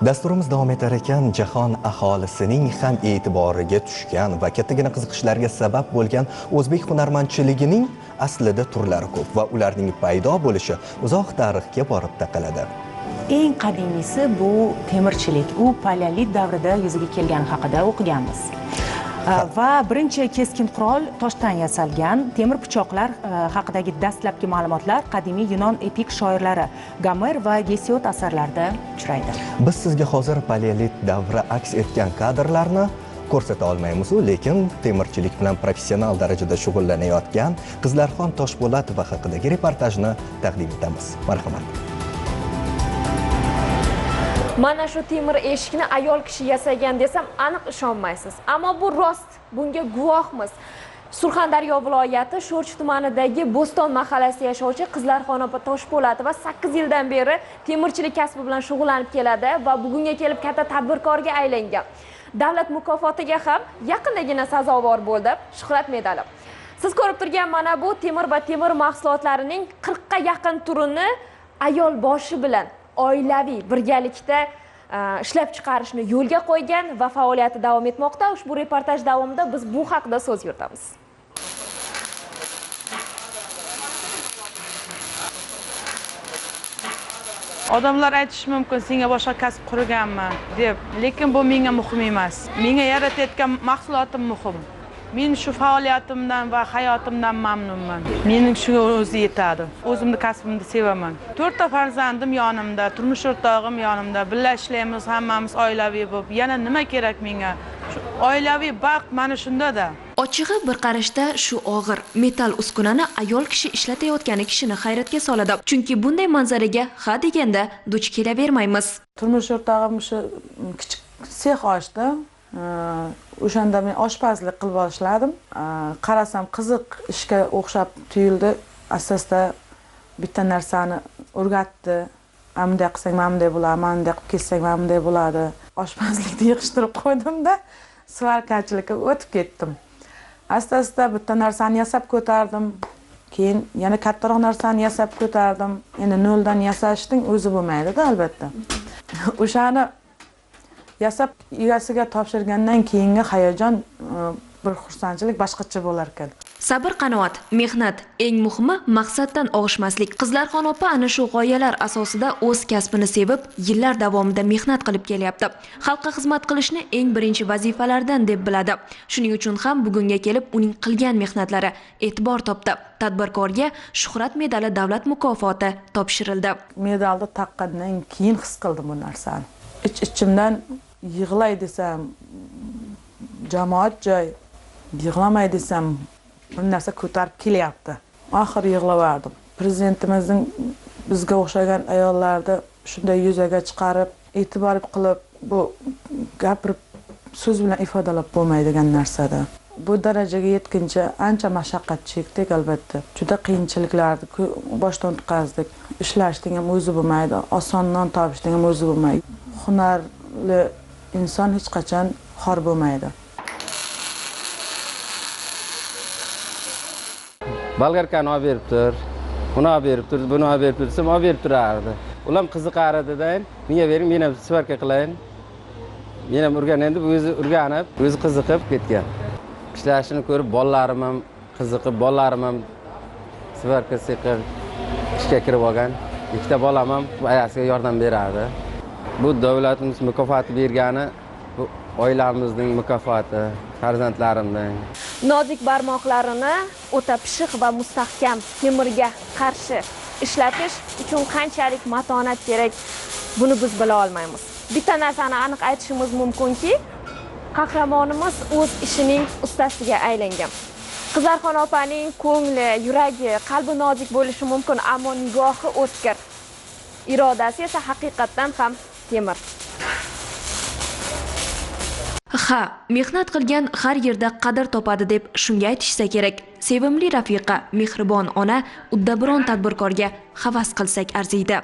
Dasturimiz davom etar ekan, jahon aholisining ham e'tiboriga tushgan va kattagina qiziqishlarga sabab bo'lgan o'zbek hunarmandchiligining aslida turlari ko'p va ularning paydo bo'lishi uzoq tarixga borib taqaladi. Eng qadimiysi bu temirchilik. U paleolit davrida yuzaga kelgani haqida o'qiganmiz. Va birinchi keskin qurol toshdan yasalgan temir pichoqlar haqidagi dastlabki ma'lumotlar qadimiy Yunon epik shoirlari Gomer va Gesiod asarlarida uchraydi. Biz sizga hozir paleolit davri aks etgan kadrlarni ko'rsata olmaymiz, lekin temirchilik bilan professional darajada shug'ullanayotgan Qizlarxon Toshpo'latova haqidagi reportajni taqdim etamiz. Marhamat. Mana shu temir eshikni ayol kishi yasagan desam aniq ishonmaysiz. Ammo bu rost, bunga guvohmiz. Surxondaryo viloyati Sho'rchi tumanidagi Bo'ston mahallasida yashovchi Qizlarxon opa Toshpo'latova 8 yildan beri temirchilik kasbi bilan shug'ullanib keladi va bugunga kelib katta tadbirkorga aylangan. Davlat mukofotiga ham yaqindagina sazovor bo'ldi, Shuhrat medali. Siz ko'rib turgan mana bu temir va temir mahsulotlarining 40 ga yaqin turini ayol boshi bilan oilaviy birgalikda ishlab chiqarishni yo'lga qo'ygan va faoliyati davom etmoqda. Ushbu reportaj davomida biz bu haqida so'z yuritamiz. Odamlar aytishi mumkin, senga boshqa kasb qurganman deb, lekin bu menga muhim emas. Menga yaratayotgan mahsulotim muhim. Men shu faoliyatimdan va hayotimdan mamnunman. Mening shunga o'zi yetadi. O'zimni kasbimni sevaman. 4 ta farzandim yonimda, turmush o'rtog'im yonimda. Birga ishlaymiz, hammamiz oilaviy bo'lib. Yana nima kerak menga? Shu oilaviy baxt mana shunda-da. Ochig'i bir qarashda shu og'ir metal uskunani ayol kishi ishlatayotgani kishini hayratga soladi. Chunki bunday manzaraga ha deganda duch kelavermaymiz. Turmush o'rtog'im o'sha kichik sex ochdi. O'shanda men oshpazlik qilib boshladim. Qarasam qiziq ishga o'xshab tuyuldi. Asosda bitta narsani o'rgatdi. Bunday qilsang mana bunday bo'ladi, mana bunday qilib kessang mana bunday bo'ladi. Oshpazlikni yig'ishtirib qo'ydimda, svarkachilikka o'tib ketdim. Asta-asta bitta narsani yasab ko'tardim. Keyin yana kattaroq narsani yasab ko'tardim. Endi noldan yasashning o'zi bo'lmaydi-da albatta. O'shani yasab egasiga topshirgandan keyingi hayajon, bir xursandchilik boshqacha bo'lar ekan. Sabr, qanoat, mehnat, eng muhimi maqsaddan og'ishmaslik. Qizlarxon opa ana shu g'oyalar asosida o'z kasbini sevib, yillar davomida mehnat qilib kelyapti. Xalqqa xizmat qilishni eng birinchi vazifalardan deb biladi. Shuning uchun ham bugunga kelib uning qilgan mehnatlari e'tibor topdi. Tadbirkorga Shuhrat medali davlat mukofoti topshirildi. Medalni taqqandan keyin his qildim bu narsani. Ich-ichimdan yig'lay desam, jamoat joy, yig'lamay desam, bir narsa ko'tarib kelyapti. Oxiri yig'lavardim. Prezidentimizning bizga o'xshagan ayollarni shunday yuzaga chiqarib, e'tibor qilib, bu gapirib so'z bilan ifodalab bo'lmaydigan narsada. Bu darajaga yetguncha ancha mashaqqat chekdik albatta. Juda qiyinchiliklarni boshdan o'tkazdik. Ishlashning ham o'zi bo'lmaydi, oson non topishning ham o'zi bo'lmaydi. Hunarli inson hech qachon xor bo'lmaydi. Bolgarkani olib berib tur, uni olib berib tur, buni olib berib tur desam olib berib turardi. Ular ham qiziqar edi-da, menga bering, men ham svarka qilayin. Men ham o'rganayin deb o'zi o'rganib, o'zi qiziqib ketgan. Ishlashini ko'rib bolalarim ham qiziqib, bolalarim ham svarka seqib ishga kirib olgan. Ikkita bolam ham ayasiga yordam berardi. Bu davlatimiz mukofoti bergani, bu oilamizning mukofoti, farzandlarimning. Nozik barmoqlarini o'ta pishiq va mustahkam temirga qarshi ishlatish uchun qanchalik matonat kerak, buni biz bila olmaymiz. Bitta narsani aniq aytishimiz mumkinki, qahramonimiz o'z ishining ustasiga aylangan. Qizlarxon opaning ko'ngli, yuragi, qalbi nozik bo'lishi mumkin, ammo nigohi o'tkir. Irodasi esa haqiqatdan ham temir. Ha, mehnat qilgan har yerda qadr topadi deb shunga aytishsa kerak. Sevimli rafiqa, mehribon ona, uddaburon tadbirkorga havas qilsak arziydi.